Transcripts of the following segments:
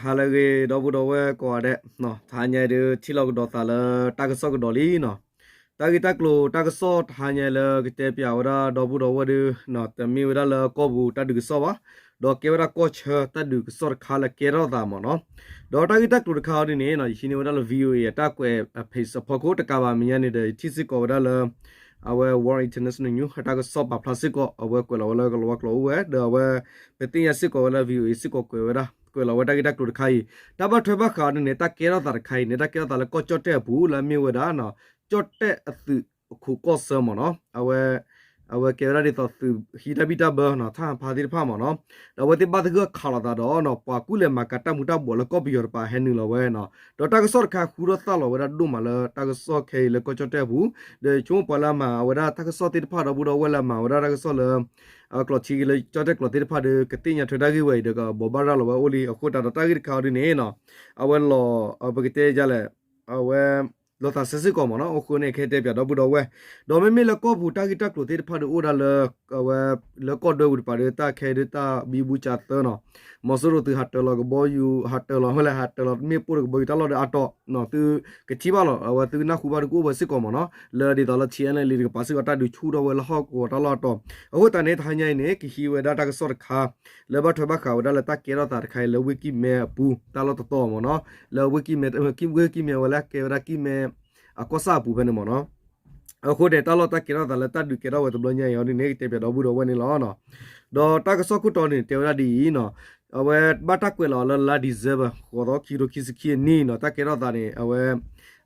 ဟါလၢအဂ့ၤ ဒီပုၢ်ဒီဝဲၢ်ကိးဂၤဒဲး, တဟါညါအံၤဒုး ထံၣ်လိာ်ကဒီးသးလၢတၢ်ကစီၣ်ကဒီးလံနီၤ. တၢ်ဂ့ၢ်တၢ်ကျိၤတၢ်ကစီၣ်တဟါညါအံၤလၢကတဲပၠးဝဲဒၣ်ဒီပုၢ်ဒီဝဲၢ်ဒုး တမ့ၢ်ဝဲဒၣ်လၢကီၢ်ပူၤတၢ်ဒုးကစီၣ်ဘၣ်, ဒီးကဲဝဲဒၣ်ကီၢ်ဆၢတၢ်ဒုးကစီၣ်တခါလၢကဲထီၣ်သးမ့ၢ်နီၤ. ဒီးတၢ်ဂ့ၢ်တၢ်ကျိၤတခါအံၤဒ်န့ၣ်နီၤ ယဟံးန့ၢ်ဝဲဒၣ်လၢ VOA အတၢ်ကွဲး page အဖီခိၣ်တကးဘၣ် မဲာ်ညါန့ၣ်ဒီး ယထံၣ်စ့ၢ်ကီးဝဲဒၣ်လၢ အဝဲ World International News အတၢ်ကစီၣ်ပာ်ဖျါစ့ၢ်ကီး အဝဲကွဲးလီၤဝဲလၢကလၤဝါကျိာ်အိၣ်ဝဲ ဒီးအဝဲ ပသ့ၣ်ညါစ့ၢ်ကီးဝဲလၢ VOA စ့ၢ်ကီးကွဲးဝဲဒၣ် ကွဲးလီၤဝဲတၢ်ဂ့ၢ်တၢ်ကျိၤတခါအံၤ, တၢ်ဘၣ်ထွဲဘၣ်ဃးအီၤဒ်န့ၣ် တၢ်ကဲထီၣ်သးတခါအံၤန့ၣ် တၢ်ကဲထီၣ်သးလၢကီၢ်ကၠီၣ်တဲၣ်အပူၤ လၢအမ့ၢ်ဝဲဒၣ် ကၠီၣ်တဲၣ်အသုးခိးကီၢ်ဆၢမ့ၢ်နီၤ. အဝဲ အဝဲကဲဝဲဒၣ်ဒ်သိးသုးဟံးတၢ်ဘံၣ်တၢ်ဘၢနီၤ ထၣ်ဟးဖးသ့ၣ်တဖၣ်မ့ၢ်နီၤ. ဒီးအဝဲသ့ၣ်ဘၣ်သဂၢၢ်ခးလိာ်သးဒီးနီၤ ပှၤကူၣ်လဲၤမၤကၤတၢ်မူၤတၢ်ဘှီးလၢကီၢ်ပယီၤတပၤဟဲနုာ်လီၤဝဲနီၤ. ဒီးတၢ်ကစီၣ်တခါဃုထီၣ်သၣ်လီၤဝဲဒၣ်ဒိၣ်မးလၢ တၢ်ကစီၣ်ခဲအံၤလၢကီၢ်ကၠီၣ်တဲၣ်အပူၤ, ဒီးဆိကမိၣ်ပှၤလၢအမၤဝဲဒၣ်တၢ်ကစီၣ်သ့ၣ်တဖၣ်ဒီပုၢ်ဒီဝဲၢ်လၢအမၤဝဲဒၣ်တၢ်ကစီၣ်လၢ အကျိာ်ထံက့ၤလၢကၠီၣ်တဲၣ်ကျိာ်သ့ၣ်တဖၣ်ဒီး ကသ့ၣ်ညါထွဲတၢ်ဂ့ၢ်ဝဲအံၤဒီး ကဘိးဘၣ်ရၤလီၤဝဲအိၣ်လံ. အဃိသတးဒီးတၢ်ဂ့ၢ်တခါအံၤဒ်န့ၣ်နီၤ အဝဲလီၤ ပကတဲယလဲၣ် အဝဲ လီၤသးစဲစ့ၢ်ကီးမ့ၢ်နီၤ. အဃိန့ၣ် ကဟဲတဲပၠးဒီပုၢ်ဒီဝဲၢ်, ဒီးမ့မ့ၢ်လၢကီၢ်ပူၤတၢ်ဂ့ၢ်တၢ်ကျိၤသ့ၣ်တဖၣ်ဒီးအိၣ်ဝဲဒၣ်လၢ အဝဲ လၢကီၢ်ဒွဲပူၤတပၤဒီး တၢ်ခဲအံၤဒုးတၢ်ဘံဘူကၠးသၢနီၤ, မီၤစိရိၤသုးဟးတၢၤလီၤကဘီယူၤ ဟးတၢၤလီၤဝဲလဲၣ် ဟးတၢၤလီၤမ့ၣ်ပိၢ်ဒီးကဘီယူၤတၢ်လီၢ်ဒီးအါတီၤနီၤ သုကထံၣ်ဘၣ်လီၤ အဝဲသုကနၢ်ဟူဘၣ်ဒီးကအိၣ်ဝဲစ့ၢ်ကီးမ့ၢ်နီၤ လၢဒ်သိးလၢ TNLA တကပၤစ့ၢ်ကီးတၢ်ဒုးဆူၣ်ထီၣ်ဝဲလၢဟီၣ်ကဝီၤတၢ်လီၢ်အတီၤ. အဃိသတးန့ၣ် တဟါညါအံၤန့ၣ် ကဟံးဝဲဒၣ်တၢ်ကစီၣ်တခါ လၢဘၣ်ထွဲဘၣ်ဃးဝဲဒၣ်လၢတၢ်ကဲထီၣ်သးတခါအံၤလၢ ဝ့ၢ်ကံၢ်မဲအပူၤ တၢ်လီၢ်တတီၤမ့ၢ်နီၤ, လၢဝ့ၢ်ကံၢ်မဲ ဝ့ၢ်ကံၢ်မဲဝဲလၢကဲဝဲဒၣ်ကံၢ်မဲ အကီၢ်ဆၣ်အပူၤဖဲန့ၣ်မ့ၢ်နီၤ. အဃိန့ၣ် တၢ်လီၢ်တၢ်ကဲထီၣ်သးလၢတၢ်ဒုးကဲထီၣ်ဝဲတဘျီညါအံၤအီၤဒ်န့ၣ် ကတဲပၠးဒီပုၢ်ဒီဝဲၢ်န့ၣ်လီၤ. ဒီးတၢ်ကစီၣ်ခိၣ်တီန့ၣ် တဲဝဲဒၣ်ဒ်အံၤနီၤ, အဝဲဘၣ်တၢ်ကွဲးလီၤလၢလါ December ဃိးသီ ခံကထိခံဆံခံအနံၣ်နီၤ တၢ်ကဲထီၣ်သးန့ၣ် အဝဲ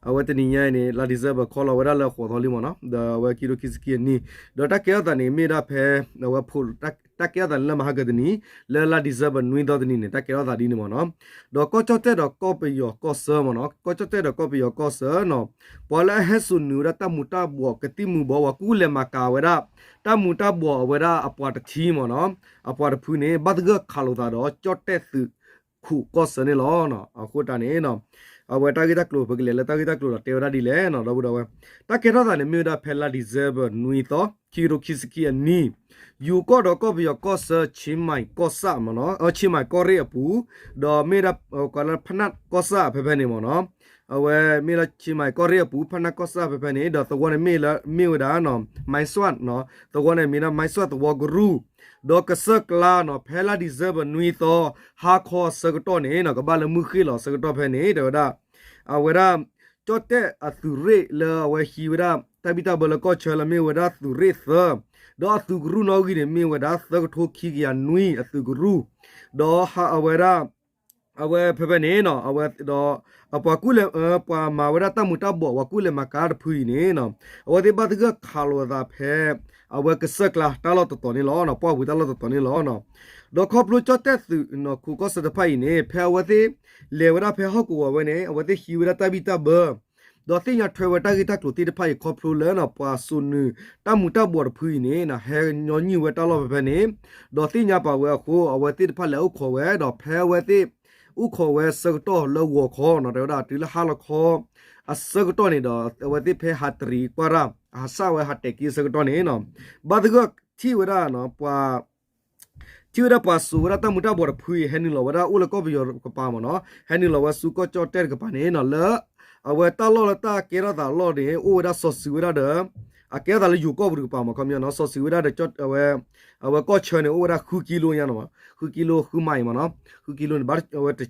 အဝဲတနံၤညါအံၤန့ၣ် လါ December ခီလီၤဝဲဒၣ်လၢဃိးသီလံမ့ၢ်နီၤ, ဒီးအဝဲခံကထိခံဆံခံအနံၣ်, ဒီးတၢ်ကဲထီၣ်သးန့ၣ် မ့ၢ်ဒၣ်ဖဲ အဝဲဖိ တၢ်ကဲထီၣ်သးန့ၣ်လၢမဟါကတနံၤ လၢလါ December နွံသီတနံၤန့ၣ် တၢ်ကဲထီၣ်သးဒ်န့ၣ်မ့ၢ်နီၤ. ဒီးကီၢ်ကၠီၣ်တဲၣ်ဒီးကီၢ်ပယီၤကီၢ်ဆၢမ့ၢ်နီၤ, ကီၢ်ကၠီၣ်တဲၣ်ဒီးကီၢ်ပယီၤကီၢ်ဆၢနီၤ, ပှၤလၢအဟဲစိာ်နုာ်ဝဲဒၣ်တၢ်မူၤတၢ်ဘှီးကသံၣ်မူၤဘှီး ပှၤကူၣ်လဲၤမၤကၤဝဲဒၣ် တၢ်မူၤတၢ်ဘှီးအဝဲဒၣ်အပှၤတထံမ့ၢ်နီၤ, အပှၤတဖုန့ၣ် ဘၣ်သဂၢၢ်ခးလိာ်သးဒီးကၠီၣ်တဲၣ်သုးခိးကီၢ်ဆၢန့ၣ်လီၤ. အဃိတၢ်န့ၣ် အဝဲတၢ်ဂ့ၢ်တၢ်ကျိၤ ပကလဲၤလၢတၢ်ဂ့ၢ်တၢ်ကျိၤဒီးတဲဝဲဒၣ်ဒ်လဲၣ်နီၤ ဒီပုၢ်ဒီဝဲၢ်, တၢ်ကဲထီၣ်သးန့ၣ် မ့ၢ်ဝဲဒၣ်ဖဲလါ December နွံသီ ခံကထိခံဆံခံအနံၣ်, ယိၤကီၢ်ဒီးကီၢ်ပယီၤကီၢ်ဆၢ ခၠံမၢၣ်ကီၢ်ဆၣ်မ့ၢ်နီၤ, ခၠံမၢၣ်ကီၢ်ရ့ၣ်အပူၤ, ဒီးမ့ၢ်ဒၣ် ပှၤလၢဖနၢ်ကီၢ်ဆၣ်ဖဲဖဲန့ၣ်မ့ၢ်နီၤ, အဝဲမ့ၢ်လၢခၠံမၢၣ်ကီၢ်ရ့ၣ်အပူၤ ဖနၢ်ကီၢ်ဆၣ်ဖဲဖဲန့ၣ် ဒီးသဝီန့ၣ်မ့ၢ်လၢ မ့ၢ်ဝဲဒၣ် မၢၢ်စွၣ်နီၤ, သဝီန့ၣ်မ့ၢ်ဒၣ် မၢၢ်စွၣ်သဝီကရူၢ်, ဒီးကစၢၢ်ကျါနီၤ ဖဲလါ December နွံသီ ဟါခီအဆၢကတီၢ်န့ၣ်နီၤ ကဘၣ်လၢမုၢ်ဃ့ၢ်လီၤအဆၢကတီၢ်ဖဲန့ၣ် တဲဝဲဒၣ် အဝဲဒၣ် ကၠီၣ်တဲၣ်အသုးရ့ၣ်လၢအဝဲဟံးဝဲဒၣ် တၢ်ဘံၣ်တၢ်ဘၢလၢကီၢ်ဆၢလၢမ့ၢ်ဝဲဒၣ်သုးရ့ၣ်သၢ, ဒီးအသုးကရူၢ်နီၣ်ဂံၢ်န့ၣ် မ့ၢ်ဝဲဒၣ်သၢကထိခံကယၤနွံအသုးကရူၢ်, ဒီးအဝဲဒၣ် အဝဲဖဲဖဲန့ၣ်နီၤ အဝဲဒီး အပှၤကူၣ်လဲၤ ပှၤမၤဝဲဒၣ်တၢ်မူၤတၢ်ဘှီး ပှၤကူၣ်လဲၤမၤကၤတဖုအံၤန့ၣ်နီၤ အဝဲသ့ၣ်ဘၣ်သဂၢၢ်ခးလိာ်အသးဖဲ အဝဲကစၢၢ်ကျါတၢ်လီၢ်တတီၤန့ၣ်လီၤ, ပှၢ်ပူၤတၢ်လီၢ်တတီၤန့ၣ်လီၤ. ဒီးခီဖျိကၠီၣ်တဲၣ်သုးခိးကီၢ်ဆၢတဖၣ်အံၤန့ၣ် ဖဲအဝဲသ့ၣ်လဲၤဝဲဒၣ်ဖဲဟီၣ်ကဝီၤဝဲန့ၣ် အဝဲသ့ၣ်ဟံးဝဲဒၣ်တၢ်ဘံၣ်တၢ်ဘၢ ဒီးသ့ၣ်ညါထွဲဝဲတၢ်ဂ့ၢ်တၢ်ကျိၤသ့ၣ်တဖၣ်အံၤ ခီဖျိလၢနီၤ ပှၤစိာ်နုာ်တၢ်မူၤတၢ်ဘှီးတဖုအံၤန့ၣ် ဟဲညီနုၢ်ဝဲတၢ်လီၢ်ဖဲဖဲန့ၣ်, ဒီးသ့ၣ်ညါပာ်ဝဲအဃိ အဝဲသ့ၣ်တဖၣ်လဲၤအိၣ်ခိးဝဲ ဒီးဖဲအဝဲသ့ၣ်အိၣ်ခိးဝဲဆၢကတီၢ်လၢဂီၤခီနီၤ တဲဝဲဒၣ်တုၤလၢဟါလီၤခီ အဆၢကတီၢ်န့ၣ်ဒီး အဝဲသ့ၣ်ဖဲဟးတရံးကွၢ်တၢ် ဟးဆှၣ်ဝဲဟးတဲာ်က့ၤအဆၢကတီၢ်န့ၣ်နီၤ ဘၣ်သဂၢၢ်ထံၣ်ဝဲဒၣ် ပှၤ ထံၣ်ဝဲဒၣ်ပှၤစိာ်ဝဲဒၣ်တၢ်မူၤတၢ်ဘှီးတဖုအံၤ ဟဲနုာ်လီၤဝဲဒၣ်အိၣ်လၢကီၢ်ပယီၤကပၤမ့ၢ်နီၤ, ဟဲနုာ်လီၤဝဲဆူကီၢ်ကၠီၣ်တဲၣ်တကပၤန့ၣ်နီၤ လၢ အဝဲတၢ်လီၢ်လၢတၢ်ကဲထီၣ်သးအလီၢ်န့ၣ် အိၣ်ဝဲဒၣ်စီၤစုၤဝဲဒၣ်ဒီး အကဲထီၣ်သးလၢယိၤကီၢ်ပူၤတကပၤမ့ၢ် ခီပညီနီၤ စီၤစုၤဝဲဒၣ်ဒီး အဝဲကီၢ်ဆၢန့ၣ် အိၣ်ဝဲဒၣ်ဃုကံလိညါနီၤ, ဃုကံလိ ဃုမံၤမ့ၢ်နီၤ, ဃုကံလိန့ၣ် ဘၣ်ဝဲတ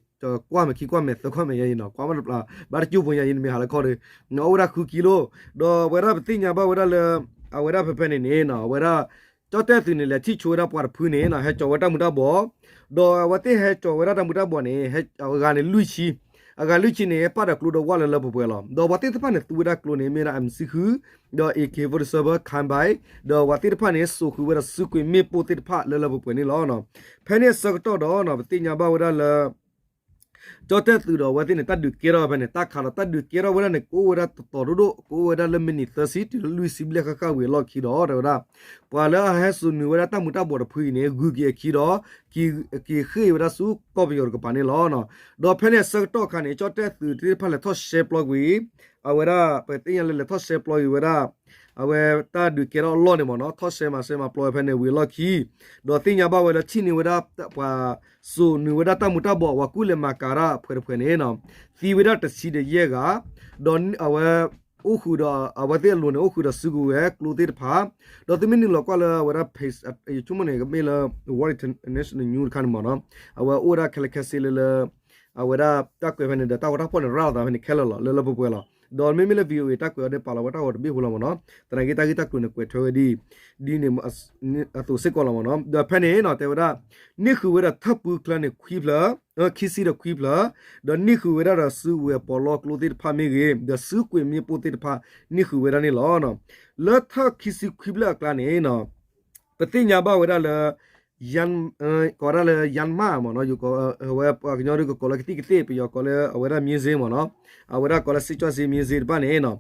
ကွၢ်မဲာ်ခံကွၢ်မဲာ်သၢကွၢ်မဲာ်ယါအံၤနီၤ ကွၢ်ဘၣ်တပျၢ် ဘၣ်တကၠိၢ်ဖိညါအံၤ နမ့ၢ်ဟးလၢခီဒီး အိၣ်ဝဲဒၣ်ဃုကံလိ, ဒီးအဝဲဒၣ်ပသ့ၣ်ညါဘၣ်ဝဲဒၣ်လၢ အဝဲဒၣ်ဖဲဖဲန့ၣ်န့ၣ်နီၤ အဝဲဒၣ် ကၠီၣ်တဲၣ်သုးန့ၣ် လဲၤထံၣ်ဆိဝဲဒၣ်ပှၤတဖုန့ၣ်နီၤ ဟဲကၠီၤဝဲတၢ်မူၤတၢ်ဘှီး, ဒီးအဝဲသ့ၣ်ဟဲကၠီၤဝဲဒၣ်တၢ်မူၤတၢ်ဘှီးန့ၣ် အဂၤန့ၣ်လွံၢ်ဆံ, အဂၤလွံၢ်ဆံန့ၣ် ပာ်ဒီးကျိဒီးဝၣ်လၢလၢပှဲၤပှဲၤလီၤ. ဒီးပှၤသ့ၣ်တဖၣ်န့ၣ် သူဝဲဒၣ်ကျိန့ၣ် မ့ၢ်ဒၣ် M sixty-two ဒီး AK forty-seven ခၢဘဲး, ဒီးပှၤသ့ၣ်တဖၣ်န့ၣ် စိာ်ဃုာ်ဝဲဒၣ်စုကွံာ်မ့ၣ်ပိၢ်သ့ၣ်တဖၣ်လၢလၢပှဲၤပှဲၤန့ၣ်လီၤ. ဖဲန့ၣ်အဆၢကတီၢ်ဒီး ပသ့ၣ်ညါဘၣ်ဝဲဒၣ်လၢ ကၠီၣ်တဲၣ်သုးဒီးအဝဲသ့ၣ်န့ၣ် တၢ်ဒုးကဲထီၣ်ဖဲန့ၣ် တၢ်ခးဒီးတၢ်ဒုးကဲထီၣ်ဝဲဒၣ်န့ၣ် ကအိၣ်ဝဲဒၣ်တတီၤဒိၣ်ဒိၣ် ကအိၣ်ဝဲဒၣ်လၢမံးနံးသၢဆံ တုၤလၢလွံၢ်ဆံဘျဲၣ်ဃၣ်ဃၣ်ဝံၤအလီၢ်ခံဒီး တဲဝဲဒၣ် ပှၤလၢအဟဲစိာ်နုာ်ဝဲဒၣ်တၢ်မူၤတၢ်ဘှီးတဖုအံၤန့ၣ် ဂုၤက့ၤအခံဒီး က့ၤဃ့ၢ်ဝဲဒၣ်ဆူကီၢ်ပယီၤတကပၤန့ၣ်လီၤ. ဒီးဖဲန့ၣ်အဆၢကတီၢ်အခါန့ၣ် ကၠီၣ်တဲၣ်သုးသ့ၣ်တဖၣ်လဲၤထီၣ်ရှဲပျီကွံာ် အဝဲဒၣ် ပသ့ၣ်ညါလၢလဲၤထီၣ်ရှဲပျီကွံာ်ဝဲဒၣ် အဝဲတၢ်ဒုးကဲထီၣ်အလီၢ်န့ၣ်မ့ၢ်နီၤ ထီၣ်ဆဲးမၤဆဲးမၤပျီဝဲဖဲန့ၣ်ဝံၤအလီၢ်ခံ, ဒီးသ့ၣ်ညါဘၣ်ဝဲလၢထံၣ်န့ၢ်ဝဲဒၣ်ပှၤစိာ်နုာ်ဝဲဒၣ်တၢ်မူၤတၢ်ဘှီး ပှၤကူၣ်လဲၤမၤကၤတၢ်အဖုတဖုန့ၣ်နီၤ သံဝဲဒၣ်တဆံဒီးယဲၢ်ဂၤ, ဒီးအဝဲ အိၣ်ဃုာ်ဒီးအဝဲသ့ၣ်အလိၤန့ၣ် အိၣ်ဃုာ်ဒီးစုကဝဲၤကျိသ့ၣ်တဖၣ်, ဒီးသုမ့ၢ်နုာ်လီၤကွၢ်လၢအဝဲဒၣ် page ယဆိကမိၣ်န့ၣ် ကမ့ၢ်လၢ Warrington National News တခါန့ၣ်မ့ၢ်နီၤ, အဝဲအိၣ်ဝဲဒၣ်ခဲလၢာ်ခဲဆ့လၢလၢ အဝဲဒၣ်တၢ်ကွဲးဖဲန့ၣ်ဒီး တၢ်ဂီၤတၢ်ဖီၣ်န့ၣ် ရၤလီၤသးဖဲန့ၣ်ခဲလၢာ်လီၤ လၢလၢပှဲၤပှဲၤလီၤ. ဒီးမ့မ့ၢ်လၢ VOA တၢ်ကွဲးအီၤန့ၣ် ပာ်လီၤဝဲတၢ်ဂီၤတဘ့ၣ်ဖိလီၤမ့ၢ်နီၤ, သနာ်က့တၢ်ဂ့ၢ်တၢ်ကျိၤန့ၣ် ကွဲးထွဲဝဲဒ် ဒ်န့ၣ်အသိးစ့ၢ်ကီးလီၤမ့ၢ်နီၤ. ဒီးဖဲန့ၣ်နီၤ တဲဝဲဒၣ် န့ၢ်ဃုာ်ဝဲဒၣ်ထၢၣ်ပူၤချၢန့ၣ် ခွံဖျၢၣ် ခံဆံဒီးခွံဖျၢၣ်, ဒီးန့ၢ်ဃုာ်ဝဲဒၣ်ဒီးစုကဝဲၤပီးလီကျိသ့ၣ်တဖၣ်မ့ၢ်ဂ့ၤ, ဒီးစုကွံာ်မ့ၣ်ပိၢ်သ့ၣ်တဖၣ် န့ၢ်ဃုာ်ဝဲဒၣ်န့ၣ်လီၤ. လၢထၢၣ်ခံဆံခွံဖျၢၣ်အကျါန့ၣ်နီၤ ပသ့ၣ်ညါဘၣ်ဝဲဒၣ်လၢ ယ ကိးဝဲဒၣ်လၢ ယၢမ်းမး မ့ၢ်နီၤ, ဝဲပှၤကညီဒုးကကိးလၢကသံၣ်ကသ့ၣ် ပယီၤကိးလၢအဝဲဒၣ် မြင်းဈေး မ့ၢ်နီၤ, အဝဲဒၣ်ကိးလၢ စစ်ကြောရေး မြင်းဈေး တဖၣ်န့ၣ်နီၤ,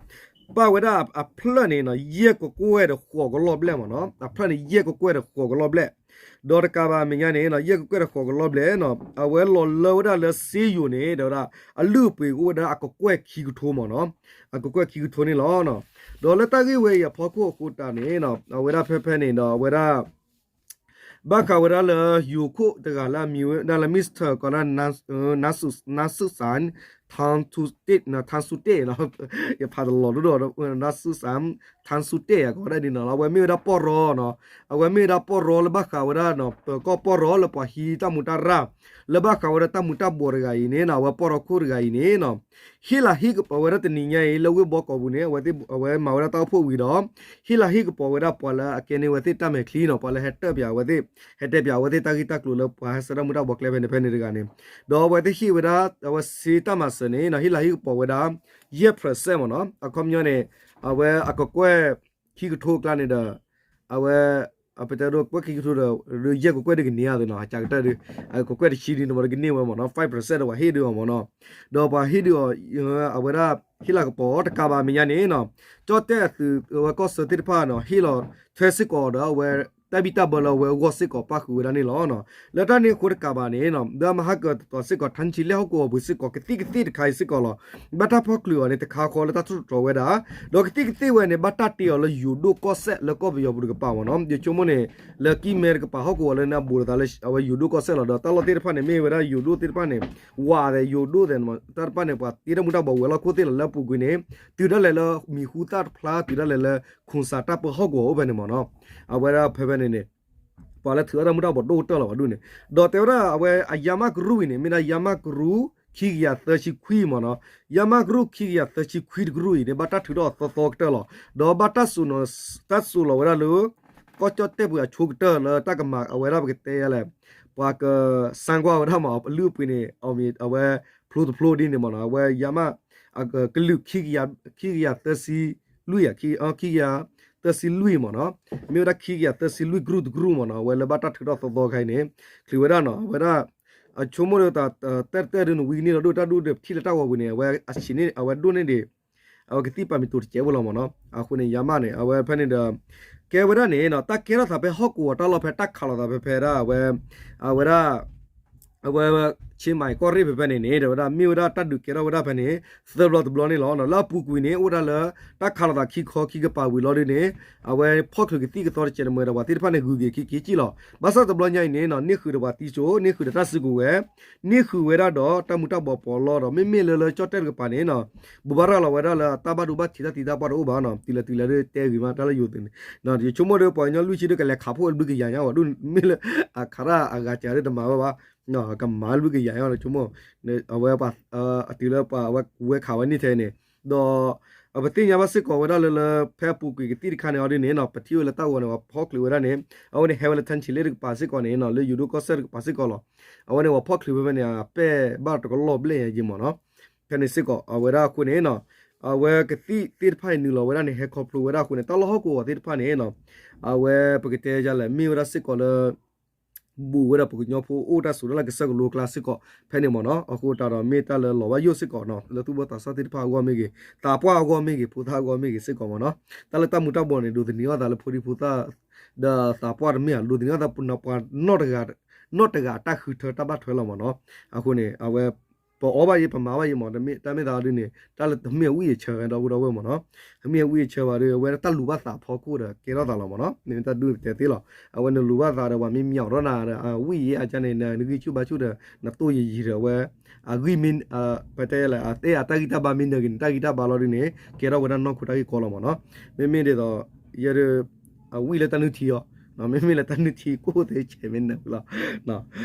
ပၣ်ဝဲဒၣ်အဖျၢၣ်န့ၣ်နီၤ ယဲၢ်ကကွဲၢ်ဒီးဃိးကလီၢ်ဘျဲၣ်မ့ၢ်နီၤ, အဖျၢၣ်န့ၣ် ယဲၢ်ကကွဲၢ်ဒီးဃိးကလီၢ်ဘျဲၣ်, ဒီးတကးဘၣ်အမဲာ်ညါန့ၣ်နီၤ ယဲၢ်ကကွဲၢ်ဒီးဃိးကလီၢ်ဘျဲၣ်နီၤ အဝဲလီၤလၢဝဲဒၣ်လၢစ့ယိၤန့ၣ် တဲဝဲဒၣ် အလုၢ်အပှ့ၤကအိၣ်ဝဲဒၣ်အကကွဲၢ်ခံကထိမ့ၢ်နီၤ, အကကွဲၢ်ခံကထိန့ၣ်လီၤ. ဒီးလၢတၢ်ဂ့ၢ်ဝဲအံၤအဖီခိၣ်အဃိတၢ်န့ၣ်နီၤ အဝဲဒၣ်ဖဲဖဲန့ၣ်ဒီးအဝဲဒၣ် ဘၣ်ဃးဝဲဒၣ်လၢယိၤခိၣ်တဂၤလၢအမံၤဝဲဒၣ်လၢ Mister ကိးဒၣ် နါစူၣ်စၣ် ထါစူၣ်တ့ၣ် ထါစူၣ်တ့ၣ် ယဖးတလီၤဒိၣ်ဒီး နါစူၣ်စၣ် ထါစူၣ်တ့ၣ် ကိးဝဲဒၣ်ဒ်န့ၣ်လီၤ. အဝဲမ့ၢ်ဝဲဒၣ်ပီၢ်ရီနီၤ, အဝဲမ့ၢ်ဝဲဒၣ်ပီၢ်ရီလၢဘၣ်ဃးဝဲဒၣ် ပၢၤကီၢ်ပီၢ်ရီလၢပှၤဟံးတၢ်မူၤတၢ်ရၢ် လၢဘၣ်ဃးဝဲဒၣ်တၢ်မူၤတၢ်ဘှီးတဂၤအံၤန့ၣ်နီၤ အဝဲပီၢ်ရီခိၣ်တဂၤအံၤန့ၣ်နီၤ ဟ့ၣ်လၤဟ့ၣ်ကပီၤဝဲဒၣ်တနံၤညါအံၤ လၢဝ့ၢ်ဘီကီၢ်ပူၤန့ၣ် အဝဲမၤဝဲဒၣ်တၢ်အိၣ်ဖှိၣ်ဝံၤဒီး ဟ့ၣ်လၤဟ့ၣ်ကပီၤဝဲဒၣ်ပှၤလၢအကဲန့ၢ်ဝဲသ့ၣ်တၢ်မဲာ်ချံနီၤ, ပှၤလၢဟဲတၢၣ်ပၠးအဝဲသ့ၣ်, ဟဲတဲပၠးအဝဲသ့ၣ်တၢ်ဂ့ၢ်တၢ်ကျိၤလၢပှၤဟဲဆှၢတၢ်မူၤတၢ်ဘှီးကျဲဖဲန့ၣ်ဖဲန့ၣ်တဂၤန့ၣ်, ဒီးအဝဲသ့ၣ်ဟ့ၣ်ဝဲဒၣ် အဝဲစ့တၢ်မၤစၢၤန့ၣ်နီၤ ဟ့ၣ်လၤဟ့ၣ်ကပီၤဝဲဒၣ် ယဲၢ် percent မ့ၢ်နီၤ, အခီပညီန့ၣ် အဝဲအကကွဲၢ်ခံကထိအကျါန့ၣ်ဒီး အဝဲ ပတဲဒိးကွဲၢ်ခံကထိဒီး ယဲၢ်ကကွဲၢ်ဒုးကန့ၢ်အသးနီၤ, အကစၢ်ကတၢၢ်ဒုး အကကွဲၢ်တဆံဒုးန့ၣ်မ့ၢ်ဒီးကန့ၢ်ဝဲမ့ၢ်နီၤ, five percent ဒီးပှၤဟ့ၣ်ဒုးအီၤမ့ၢ်နီၤ, ဒီးပှၤဟ့ၣ်ဒုးအီၤ အဝဲဒၣ်ဟ့ၣ်လၤကပီၤတကးဘၣ်မဲာ်ညါန့ၣ်နီၤ, ကၠီၣ်တဲၣ်အသုးအဝဲကီၢ်ဆၢသ့ၣ်တဖၣ်နီၤ ဟ့ၣ်လီၤထွဲစ့ၢ်ကီးဒီးအဝဲ တၢ်ဘံၣ်တၢ်ဘၢလၢအဝဲအဂီၢ်စ့ၢ်ကီးပၣ်ဃုာ်ဝဲဒၣ်န့ၣ်လီၤ. လၢတၢ်န့ၣ်အဃိတကးဘၣ်န့ၣ်နီၤ ဒီးမဟါကတတီၤစ့ၢ်ကီး ထါနံၣ်ဆံလ့ၣ်ဟီၣ်ကဝီၤပူၤစ့ၢ်ကီး ကသံၣ်ကသ့ၣ်တခါအံၤစ့ၢ်ကီးလီၤ. ဘၣ်တၢ်ဖီၣ်ချုးအီၤန့ၣ် တခါဃီလၢတၢ်ထူၣ်တတီၤဝဲဒၣ်, ဒီးကသံၣ်ကသ့ၣ်ဝဲန့ၣ် ဘၣ်တၢ်တ့အီၤလၢယိၤဒိၣ်ကီၢ်စဲၣ်လၢကီၢ်ပယီၤပူၤတကပၤမ့ၢ်နီၤ, ယဆိကမိၣ်န့ၣ် လၢကံၢ်မဲတကပၤဟီၣ်ကဝီၤလၢန့ၣ် အဘူးလိာ်သးလၢအဝဲယိၤဒိၣ်ကီၢ်စဲၣ်လီၤ. ဒီးတၢ်လီၢ်သ့ၣ်တဖၣ်န့ၣ် မ့ၢ်ဝဲဒၣ်ယိၤဒိၣ်သ့ၣ်တဖၣ်န့ၣ် ဝးသဲးယိၤဒိၣ်သဲး တၢ်တဖၣ်န့ၣ် ပှၤတ့တၢ်မူၤတၢ်ဘှီးဝဲၤလီၢ်ခိၣ်သ့ၣ်လီၤ. လၢအပူၤကွံာ်န့ၣ် တုၤဒၣ်လဲာ်လၢမံၤဟူသၣ်တဖျါ တုၤဒၣ်လဲာ်လၢ ခိၣ်စးတၢ်ပၢဟီၣ်ကဝီၤအိၣ်ဖဲန့ၣ်မ့ၢ်နီၤ, အဝဲဒၣ်ဖဲဖဲန့ၣ်န့ၣ် ပှၤလၢထုးထီၣ်တၢ်မူၤတၢ်ဘှီးဒိၣ်ကတၢၢ်လီၤဘၣ်ဒ်န့ၣ်, ဒီးတဲဝဲဒၣ်အဝဲအယါမၢ်ကရူၢ်အံၤန့ၣ် မ့ၢ်ဒၣ်ယါမၢ်ကရူၢ် ခံကယၤသၢဆံခွံမ့ၢ်နီၤ, ယါမၢ်ကရူၢ် ခံကယၤသၢဆံခွံတကရူၢ်အံၤန့ၣ် ဘၣ်တၢ်ထုးထီၣ်အသီသီကတၢၢ်လီၤ. ဒီးဘၣ်တၢ်စိာ်နီၤ တၢ်စိာ်လီၤဝဲဒၣ်လၢ ကီၢ်ကၠီၣ်တဲၣ်ပူၤအဆိကတၢၢ်လၢတၢ်ကမၤအဝဲဒၣ်ပကတဲယါလဲၣ်, ပှၤကစၢ်ကွၢ်ဝဲဒၣ်မး အလုၢ်အပှ့ၤန့ၣ် အဝဲဖျိတဖျိဒ်န့ၣ်မ့ၢ်နီၤ, အဝဲယါမၢ် ကလုာ် ခံကယၤသၢဆံလွံၢ်, ခံကယၤသၢဆံလွံၢ်မ့ၢ်နီၤ, မ့ၢ်ဝဲဒၣ်ခံကယၤသၢဆံလွံၢ်ကရူၢ်တကရူၢ်မ့ၢ်နီၤ, အဝဲလၢဘၣ်တၢ်ထုးထီၣ်သီသီခါအံၤန့ၣ် ချုးဝဲဒၣ်နီၤ, အဝဲဒၣ် အဆိကမိၣ်ဒီးတၢ်တဲတၢ်ဒုးန့ၣ် ဝံၤကန့ၢ်ဒီးဒိၣ်တၢ်ဒိၣ်ဒီးပထံၣ်လၢတၢ်ဂီၤပူၤန့ၣ် အဝဲအဆံးန့ၣ် အဝဲဒိၣ်န့ၢ်ဒံး အဝဲကသံၣ်ပာ်မံၤတိၤတစဲးဖိလီၤမ့ၢ်နီၤ, အဃိန့ၣ် ယါမၢ်န့ၣ် အဝဲဖဲန့ၣ်ဒီး ကဲဝဲဒၣ်န့ၣ်နီၤ တၢ်ကဲထီၣ်သးဖဲဟီၣ်ကဝီၤတၢ်လီၢ်ဖဲတၢ်ခးလိာ်သးဖဲဖဲဒၣ် အဝဲ အဝဲဒၣ် အဝဲ ဆ့မၤအံၤကီၢ်ရ့ၣ်ဖဲဖဲန့ၣ်န့ၣ် တဲဝဲဒၣ်မ့ၢ်ဝဲဒၣ်တၢ်ဒုးကဲထီၣ်ဝဲဒၣ်ဖဲန့ၣ် သၢဘျီတဘျီန့ၣ်လီၤ. လၢအပူၤကွံာ်န့ၣ် အိၣ်ဝဲဒၣ်လၢ တၢ်ခးလိာ်သးခံခီခံကပၤဝံၤလီၤဒ်န့ၣ် အဝဲဖီၣ်ချုးကသံၣ်ကသီတစဲးတမှဲဒီး ပှၤသ့ၣ်တဖၣ်န့ၣ် ဂုၤက့ၤခံက့ၤကံၣ်လီၤ. ဘၣ်ဆၣ်တဘျီညါအံၤန့ၣ်နီၤ န့ၢ်ဃုာ်ဒီးပှၤသံစိ န့ၢ်ဃုာ်ဒီးတၢ်စုကဝဲၤ န့ၢ်ဃုာ်ဝဲဒၣ်ဒီးတၢ်မူၤတၢ်ဘှီးပီးလီဒီး မ့မ့ၢ်လၢလၢကၠီၣ်တဲၣ်တကပၤန့ၣ်နီၤ ဘိးဘၣ်ရၤလီၤဝဲဒၣ်လၢအတၢ်ဘၣ်ဒိဘၣ်ထံးတၢ်သံတၢ်ပှၢ်တအိၣ်ဘၣ်နီၤ တုၤလၢတုၤလၢဒ်တဲဂ့ၤမးတၢ်လၢယိၤသုးန့ၣ် ယဆိကမိၣ်ဒီးပှၤကညီလွံၢ်ဆံဒီးကလဲၤခးဖှိၣ်လွံၢ်ကယၤညါဝဲဒၣ် မ့ၢ်လၢအခးတၢ်အဂၤစှၤဒီးတမၤဝဲဘၣ် ကမၤလွံၢ်ကယၤညါလီၤဆိကမိၣ် အဝဲ အတုၤလၢပှၤအဝဲဝဲခးဝဲန့ၣ်ထဲန့ၣ် ဒီး ပသ့ၣ်ညါဘၣ်စ့ၢ်ကီးဝဲဒၣ်လၢလၢ ဖဲအပူၤကွံာ်ကသံၣ်တခါန့ၣ်အီၤဒ်န့ၣ်နီၤ ပထံၣ်ဝဲလၢတၢ်ဂီၤန့ၣ် ပှၤဖီၣ်ချုးဝဲဒၣ်န့ၣ် အဝဲန့ၣ်ဟဲဝဲလၢ ထါနံၣ်ဆံလ့ၣ်တကပၤစ့ၢ်ကီးန့ၣ် လၢယိၤဒိၣ်ကီၢ်စဲၣ်တကပၤစ့ၢ်ကီးလီၤ. အဝဲန့ၣ်ပှၤဖီၣ်ချုးဝဲဖဲန့ၣ် အပဲၢ်ဘၣ်တကလီၢ်ဘျဲၣ်ယံၤမ့ၢ်နီၤ ဖဲန့ၣ်စ့ၢ်ကီး အဝဲဒၣ်အဃိန့ၣ်နီၤ အဝဲကသံၣ်သ့ၣ်တဖၣ်အံၤနုာ်လီၤဝဲဒၣ်န့ၣ် ဟဲခီဖျိဝဲဒၣ်အဃိန့ၣ် တၢ်လီၢ်ဟီၣ်ကဝီၤသ့ၣ်တဖၣ်န့ၣ်နီၤ အဝဲပကတဲယါလဲၣ် မ့ၢ်ဝဲဒၣ်စ့ၢ်ကီးလၢ ဘူးဝဲဒၣ်ပှၤကညီဖိအိၣ်တၢ်စိၤဒၣ်လၢကစၢၢ်ကလိကျါစ့ၢ်ကီး ဖဲန့ၣ်မ့ၢ်နီၤ အဃိတၢ်ဒီးမ့ၢ်တၢ်လၢလီၤဘၣ်ယိၣ်စ့ၢ်ကီးနီၤ လၢသူၣ်ဘီၣ်သးစၢ်သ့ၣ်တဖၣ်အဂီၢ်မ့ၢ်ဂ့ၤ သးပှၢ်အဂီၢ်မ့ၢ်ဂ့ၤ ဖိသၣ်အဂီၢ်မ့ၢ်ဂ့ၤစ့ၢ်ကီးမ့ၢ်နီၤ တၢ်လၢတၢ်မူၤတၢ်ဘှီးန့ၣ် ဒိးသန့ၤအသးလၢဖိဒံဖိသၣ် ဒီးသးပှၢ်တမ့ၢ်ဧါ ဒိးသန့ၤအသး နီၢ်တဂၤအတၢ်ဃုထၢတၢ်ဘၣ်ထွဲလီၤမ့ၢ်နီၤ အဃိန့ၣ် အဝဲ ပအီၣ်ဘၣ်ယံၤ ပမၤဘၣ်ယံၤမး, တၢ်မ့ၢ်သးဒုန့ၣ် တၢ်လၢတမ့ၢ်အဝံၣ်အဆၢ ဒီပုၢ်ဒီဝဲၢ်မးနီၤ, တမ့ၢ်အဝံၣ်အဆၢဘၣ်ဒီး အဝဲဒၣ်တၢ်လူၤဘၣ်သးအဖီခိၣ်ဒီး ကဲထီၣ်သးလီၤမးနီၤ, မ့ၢ်တၢ်ဒုးပတဲသ့လီၤ. အဝဲနလူၤဘၣ်သးဒီး ပှၤမ့ၢ်မံအီၤထီၣ်နၤဒီး အဝံၣ်ယံၤအါကန့ၣ် နဂံၢ်ဆူၣ်ဘါဆူၣ်ဒီး နတိၢ်ယံၤယံၤဒီး အဝဲ အဂံၢ်မ့ၢ် ပတဲလဲၣ် အသ့အတၢ်ဂံၢ်တၢ်ဘါမ့ၢ်နၢၤက့ၤန့ၣ် တၢ်ဂံၢ်တၢ်ဘါလီၤဒုန့ၣ် ကဲထီၣ်ဝဲဒၣ်နီၢ်ခိတၢ်ဂ့ၢ်ကီလီၤမးနီၤ. မ့မ့ၢ်ဒ်သိး ယဲဒၣ် အဝံၣ်လၢတၢ်နုၢ်ထံအီၤ, မ့မ့ၢ်လၢတၢ်နုၢ်ထံကိၣ်သ့ဆဲးမ့ၢ်နၢၤလီၤ.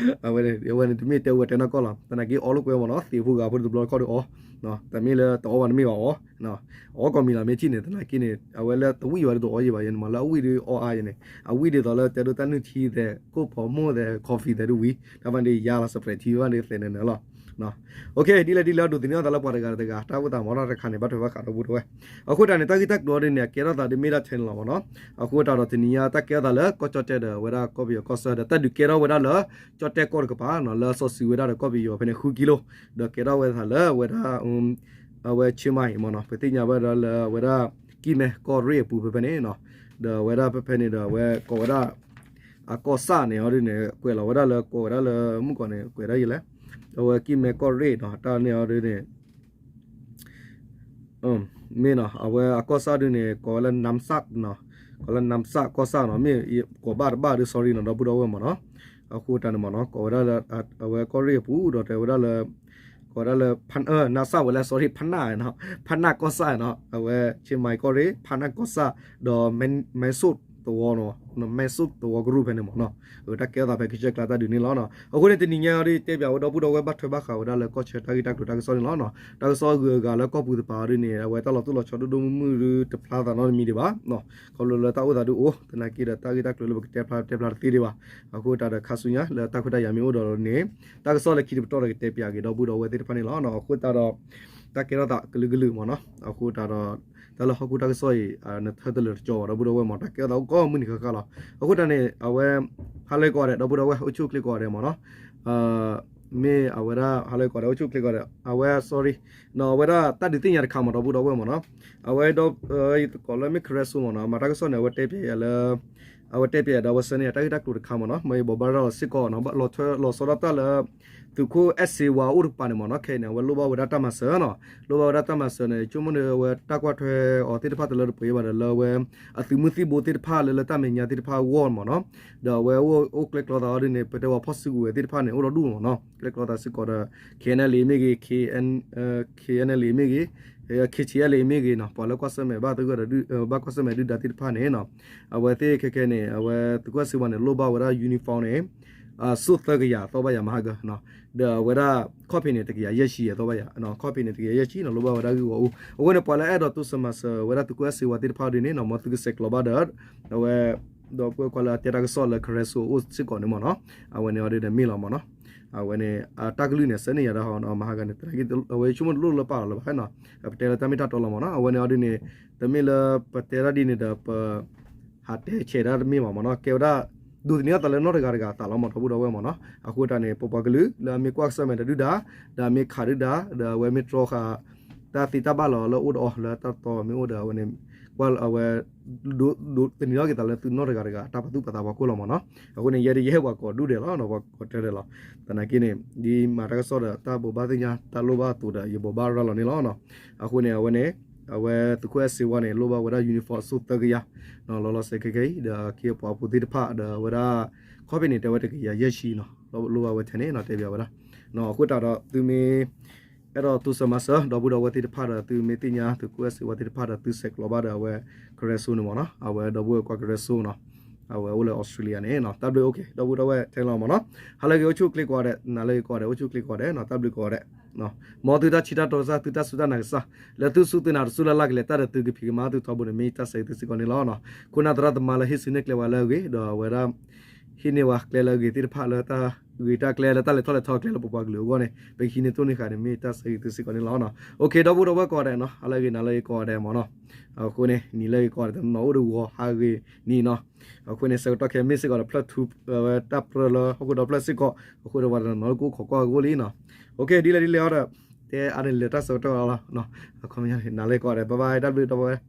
အဝဲန့ၣ် တမ့ၢ်တဲဝဲတဲနီၢ်ကီၢ်လီၤ, သနာ်က့အီလိာ်ကွဲမးနီၤ, သ့ၣ်ဖိဂၤဖိတဘျီတခီၣ်ဒီးအီ, တမ့ၢ်လၢတအီဘၣ်တမ့ၢ်ဘၣ်အီ, အီကိးမံၤလီၤမ့ၢ်ထံၣ်န့ၣ် သနာ်က့န့ၣ် အဝဲလၢတဝံၣ်ဘၣ်ဒီးတအီယံၤဘၣ်ယဲန့ၣ်မး, လၢအဝံၣ်ဒီးအီအါယဲန့ၣ် အဝံၣ်ဒ်သိးလၢတဲဒိးတၢ်နုၢ်ထံသဲး ကိၣ်ဖီမိၢ်သဲး coffee သဲးဒ်ဝံၤ တၢ်မၤဒ်ယါလီၤ separate ထံဘၣ်ဒ်သဲးနၢၤနၢၤလီၤ. အဃိဒ်လဲၣ်ဒ်လဲၣ် ဒိးသန့ၤအသးလၢပှၤတဂၤတဂၤ တၢ်အိၣ်သးမၤထီၣ်တခါန့ၣ် ဘၣ်ထွဲဘၣ်ဃးဒီပုၢ်ဒီဝဲၢ်. အဃိတၢ်န့ၣ် တၢ်ဂ့ၢ်တၢ်ကျိၤဒ်န့ၣ် အကဲထီၣ်သးဒ်မ့ၢ်ဒၣ်ထဲန့ၣ်လီၤမးနီၤ. အဃိတၢ်ဒီးတနံၤညါတၢ်ကဲထီၣ်သးလၢကီၢ်ကၠီၣ်တဲၣ်ဒီး အဝဲဒၣ်ကီၢ်ပယီၤကီၢ်ဆၢဒီး တၢ်ဒုးကဲထီၣ်ဝဲဒၣ်လၢ ကၠီၣ်တဲၣ်ကီၢ်တကပၤနီၤ, လၢအစီဆှံဝဲဒၣ်ဒီးကီၢ်ပယီၤဖဲန့ၣ် ဃုကံလိ, ဒီးကဲထီၣ်ဝဲသးလၢအဝဲဒၣ် အဝဲဆ့မၤအံၤမးနီၤ, ပသ့ၣ်ညါဝဲဒၣ်လၢအဝဲဒၣ် ကံၢ်မဲကီၢ်ရ့ၣ်အပူၤဖဲဖဲန့ၣ်နီၤ, ဒီးအဝဲဒၣ်ဖဲဖဲန့ၣ်ဒီး အဝဲကိးဝဲဒၣ် အကီၢ်ဆၣ်န့ၣ်အီၤဒ်န့ၣ် ကွဲးလီၤဝဲဒၣ်လၢ ကိးဝဲဒၣ်လၢ မုၢ်ကီၢ်န့ၣ် ကွဲးဒၣ်ယဲလဲၣ်, အဝဲကံၢ်မဲကီၢ်ရ့ၣ်နီၤ, တၢ်န့ၣ်အီၤဒ်န့ၣ် မ့ၢ်နီၤ, အဝဲအကီၢ်ဆၣ်ဒ်န့ၣ် ကိးဝဲလၢ နမ်စၣ်နီၤ, ကိးလၢ နမ်စၣ် ကီၢ်ဆၣ်နီၤ, မ့ၢ်ကိးဘၣ်တဘၣ်ဒီး sorry နီၤ ဒီပုၢ်ဒီဝဲၢ်မးနီၤ. အဃိတၢ်န့ၣ်မးနီၤ ကိးဝဲဒၣ်လၢ အဝဲကီၢ်ရ့ၣ်အပူၤ ဒီးတဲဝဲဒၣ်လၢ ကိးဝဲဒၣ်လၢ နမ်စၣ်ဝဲလၢ sorry ဖနၣ်နီၤ, ဖနၣ်ကီၢ်ဆၣ်နီၤ, အဝဲ ဆ့မၤအံၤကီၢ်ရ့ၣ် ဖနၣ်ကီၢ်ဆၣ် ဒီး မဲစိၣ်သဝီနီၤ, မဲစိၣ်သဝီကရူၢ်ဖဲန့ၣ်မးနီၤ, တၢ်ကဲထီၣ်သးဖဲကစၢၢ်ကျါတၢ်ဒုးန့ၣ်လီၤ. အဃိန့ၣ် တနံၤညါအီၤဒ်တဲပၠးဝဲဒီပုၢ်ဒီဝဲၢ် ဘၣ်ထွဲဘၣ်ဃးဝဲဒၣ်လၢကီၢ်ဆၢတၢ်ဂ့ၢ်တၢ်ကျိၤတၢ်ကစီၣ်န့ၣ်လီၤ. တၢ်ကစီၣ်အဂုၤအဂၤလၢကီၢ်ပူၤတပၤအီၤဒ်န့ၣ် အဝဲတၢ်လီၤတိၢ်လီၤဆီဒိၣ်ဒိၣ်မုၢ်မုၢ်ဒ်တဖျါသးနီတမံၤဒံးဘၣ် ခီဖျိလၢတၢ်အိၣ်သးဒုးအိၣ် သနာ်က့ဒီးတၢ်ဂ့ၢ်တၢ်ကျိၤလၢပကတဲဖျါတဲဖျါတသ့ဒံးဘၣ်. အဃိတၢ်ဒီးခါဆူညါလၢတၢ်ခွဲးတၢ်ယာ်မ့ၢ်အိၣ်ဒီးန့ၣ် တၢ်ကစီၣ်လၢခံတပတီၢ်ဒီး ကတဲပၠးက့ၤဒီပုၢ်ဒီဝဲၢ်သ့ၣ်တဖၣ်န့ၣ်လီၤ. အဃိတၢ်ဒီး တၢ်ကဲထီၣ်သးကလုာ်ကလုာ်မးနီၤ. အဃိတၢ်ဒီး တၢ်လၢဟီၣ်ခိၣ်တၢ်ကစီၣ်အံၤ နထၢတလၢာ်တကီဘၣ် ဒီပုၢ်ဒီဝဲၢ်မး တၢ်ကဲထီၣ်သးအိၣ်ကိးမုၢ်နံၤဃၣ်ဃၣ်လီၤ. အဃိတၢ်န့ၣ် အဝဲ ဟါလၢကိးဂၤဒဲး ဒီပုၢ်ဒီဝဲၢ် အိၣ်ဆူၣ်အိၣ်ချ့ကိးဂၤဒဲးမးနီၤ မ့ၢ်အဝဲဒၣ် ဟါလၢကိးဂၤဒဲး အိၣ်ဆူၣ်အိၣ်ချ့ကိးဂၤဒဲး အဝဲ sorry နီၤ အဝဲဒၣ်တၢ်ဒုးသ့ၣ်ညါတခါမး ဒီပုၢ်ဒီဝဲၢ်မးနီၤ. အဝဲ ယကိးလၢမ့ၢ် Karen So မးနီၤ မၤတၢ်ကစီၣ်န့ၣ် အဝဲတဲပၠးယၤလၢ အဝဲတဲပၠးယၤဒီး အဝဲဆှၢန့ၢ်ယၤတၢ်ဂ့ၢ်တၢ်ကျိၤတခါမးနီၤ. မ့ၢ်ယဘိးဘၣ်ရၤလီၤစ့ၢ်ကီးနီၤ လီၤဆီဒၣ်တၢ်လၢ သုးခိၣ်အဲၣ်စ့ဝါအိၣ်တကပၤန့ၣ်မးနီၤ ခဲအံၤန့ၣ် အဝဲလိၣ်ဘၣ်ဝဲဒၣ်တၢ်မၤစၢၤနီၤ. လိၣ်ဘၣ်ဝဲဒၣ်တၢ်မၤစၢၤန့ၣ် ဆိကမိၣ်န့ၣ် အဝဲတၢ်ကွၢ်ထွဲအီၤသ့ၣ်တဖၣ်တလၢတပှဲၤဘၣ်ဒီး လၢအဝဲ အသုးမုၢ်သံၣ်ဘိသ့ၣ်တဖၣ်လၢလၢတၢ်မဲာ်ညါသ့ၣ်တဖၣ်အဂီၢ်မးနီၤ. ဒီးအဝဲအိၣ်ကျဲကျီသးအီၤဒ်န့ၣ် ပတဲဝဲဖီၣ်စုကဝဲၤသ့ၣ်တဖၣ်န့ၣ် အိၣ်ဒီဒူၣ်မးနီၤ ကျဲကျီသးစ့ၢ်ကီးဒီး KNLA မ့ၢ်ဂ့ၤ KN KNLA မ့ၢ်ဂ့ၤ KTLA မ့ၢ်ဂ့ၤနီၤ ပှၤလၢကွၢ်ဆၢၣ်မဲာ်ဘၣ်သဂၢၢ်ဒီး ဘၣ်ကွၢ်ဆၢၣ်မဲာ်ဒုၣ်ဒါသ့ၣ်တဖၣ်န့ၣ်နီၤ အဝဲသ့ၣ်ခဲခဲန့ၣ် အဝဲသုးခိၣ်အဲၣ်စ့ဝါန့ၣ် လိၣ်ဘၣ်ဝဲဒၣ် uniform န့ၣ် စိၣ်သၢကယၤသီဘၣ်ယၤမဟါကၢနီၤ ဒီးအဝဲဒၣ် ခီၣ်ဖံးန့ၣ် တကယၤယဲၢ်ဆံယၤသီဘၣ်ယၤ ခီၣ်ဖံးန့ၣ် တကယၤယဲၢ်ဆံနီၤ လိၣ်ဘၣ်ဝဲဒၣ်ဂ့ၢ်ဂီၢ်အူ အဃိန့ၣ် ပှၤလၢအဲၣ်ဒိးတိစၢၤမၤစၢၤဝဲဒၣ်သုးခိၣ်အဲၣ်စ့ဝါသ့ၣ်တဖၣ်ဒ်န့ၣ်နီၤ မ်သုကဆဲးကျိးဘၣ်ဒီး အဝဲ ဒီပုၢ်ဝဲၢ်ကွၢ်လၢအတဲတၢ်ကစီၣ်လၢ Karen So အိၣ်စ့ၢ်ကီးန့ၣ်မးနီၤ အဝဲန့ၣ်အီၤဒ်န့ၣ်မ့ၢ်လီၤမးနီၤ အဝဲန့ၣ် အတၢ်ကလုၢ်န့ၣ် ဆှၢန့ၢ်ယၤဒၣ်ဟီနီၤ မဟါကၢန့ၣ် သနာ်က့ အဝဲဆိကမိၣ်တလိၣ်လၢပာ်လီၤလၢၤဘၣ်နီၤ ပတဲလၢတၢ်မ့ၢ်တၢ်တီလီၤမးနီၤ အဝဲန့ၣ်အီၤဒ်န့ၣ် တမ့ၢ်လၢပတဲတၢ်ဒ်န့ၣ်ဒီးပ ဟးတဲဆဲးတၢ်တမ့ၢ်ဘၣ်မးနီၤ ကဲဝဲဒၣ် ဒိးသန့ၤအသးလၢနီၢ်တဂၤတဂၤအသးလီၤမး ဒီပုၢ်ဒီဝဲၢ်မးနီၤ အဃိတၢ်န့ၣ် ပပှၤကလုာ်လၢအမ့ၢ်ကွၢ်ဆၢၣ်မဲာ်ဒီးဒုၣ်ဒါ ဒီးအမ့ၢ်ခးဒုၣ်ဒါ ဒီးအဝဲမ့ၢ်တြီဃာ် တၢ်သ့တၢ်ဘၣ်လီၤလၢအိၣ်ဒီးအီၤလၢတၢ်တီမ့ၢ်အိၣ်ဒီးအဝဲန့ၣ် ကွၢ်အဝဲ ဒိးသန့ၤထီၣ်က့ၤသးလၢသုနီၢ်တဂၤတဂၤအတၢ်ပာ်သူၣ်ပာ်သးဖီခိၣ်လီၤမးနီၤ အဃိန့ၣ် ယဲဒၣ်ယဟဲပှၤကိးဒူၣ်ဒဲးလီၤ ပှၤကိးတၢ်ဒဲးလီၤ သနာ်က့န့ၣ် ဒ်မၤတၢ်ကစီၣ်ဒီးတၢ်ဘိးဘၣ်သ့ၣ်ညါတၢ်လိၣ်ဘၣ်အသိးဒီး ယဘိးဘၣ်ရၤလီၤန့ၣ်လီၤ အဃိန့ၣ် အဝဲန့ၣ် အဝဲသုးခိၣ်အဲၣ်စ့ဝါန့ၣ် လိၣ်ဘၣ်ဝဲဒၣ် uniform စိၣ်သၢကယၤ လီၤလီၤဆဲးခဲခဲအံၤ ဒီးအခ့အပှၤဖိသ့ၣ်တဖၣ်ဒီးအဝဲဒၣ် ခီၣ်ဖံးန့ၣ် တဲဝဲတကယၤယဲၢ်ဆံနီၤ လိၣ်ဘၣ်ဝဲထဲန့ၣ်နီၤ တဲပၠးဝဲဒၣ် အဃိတၢ်ဒီး သုမ့ၢ် အဲၣ်ဒိးတိစၢၤမၤစၢၤ ဒီပုၢ်ဒီဝဲၢ်သ့ၣ်တဖၣ်ဒီး သုမ့ၢ်သ့ၣ်ညါသုးခိၣ်အဲၣ်စ့ဝါသ့ၣ်တဖၣ်ဒီး သုဆဲးကျိးဘၣ်ဒီးအဝဲ Karen So န့ၣ်မးနီၤ အဝဲဒီပုၢ်ဝဲၢ်ကွၢ် Karen So နီၤ အဝဲအိၣ်လၢ Australia န့ၣ်နီၤ တၢ်ဘျုး အိၣ်ခ့ ဒီပုၢ်ဒီဝဲၢ်ထဲန့ၣ်လီၤမးနီၤ ဟါလၢအဂ့ၤ အိၣ်ဆူၣ်အိၣ်ချ့ကိးဂၤဒဲး နၤလၢအဂ့ၤကိးဂၤဒဲး အိၣ်ဆူၣ်အိၣ်ချ့ကိးဂၤဒဲးနီၤ တၢ်ဘျုးကိးဂၤဒဲး မ်သုတၢ်ဆံးတၢ်တီကစၢ် သုတၢ်စူၢ်တၢ်နာ်ကစၢ် လၢသုစူၢ်သုနာ်တစူၢ်လၢ်လၢ်ကလဲာ် တၢ်ဒီးသုကဖံးကမၤသုထီဘိန့ၣ် မ့ၢ်တၢ်ဆၢဂ့ၤသုစ့ၢ်ကီးန့ၣ်လီၤ. ခိၣ်နၢ်သရၣ်သမါလၢဟ့ၣ်ဆူၣ်န့ၢ်ကျဲဝဲလၢအဂ့ၤ ဒီးအဝဲဒၣ် ဟ့ၣ်န့ၢ်ဝဲကျဲလၢအဂ့ၤသ့ၣ်တဖၣ်လၢတၢ်ဂ့ၤတၢ်ကျဲလၢတၢ်လဲၤထီၣ်လဲၤထီကျဲလၢပပှၤကလုာ်အဂီၢ်န့ၣ် ပကဟံးန့ၢ်သိၣ်န့ၢ်ဃာ်န့ၣ် မ့ၢ်တၢ်ဆၢဂ့ၤသုစ့ၢ်ကီးန့ၣ်လီၤ. အိၣ်ခ့ ဒီပုၢ်ဒီဝဲၢ်ကိးဂၤဒဲးနီၤ ဟါလၢအဂ့ၤ နၤလၢအဂ့ၤကိးဂၤဒဲးမးနီၤ အဃိန့ၣ် နံၤလၢအဂ့ၤကိးဂၤဒဲး တနီၤအိၣ်ဒီးဂီၤဟါဂ့ၤနံၤနီၤ အဃိန့ၣ် ဆၢကတီၢ်ခဲမ့ၢ်စ့ၢ်ကီးဒီးဖျၢၣ်ထူ ဝဲတၢ်ပြၢလၢဟီၣ်ခိၣ်ဒီဖျၢၣ်စ့ၢ်ကီး အဃိဒီးပှၤတနီၤနီၤလၢကအိၣ်ခိးကွၢ်အဂီၢ်လံနီၤ အိၣ်ခ့ ဒ်လဲၣ်ဒ်လဲၣ်အီၤဒီး တဲအါန့ၣ်လၢတၢ်ဆၢကတီၢ်လီၤ အခီပညီန့ၣ် နၤလၢအဂ့ၤကိးဂၤဒဲး bye bye တၢ်ဘျုးဒီပုၢ်ဝဲၢ်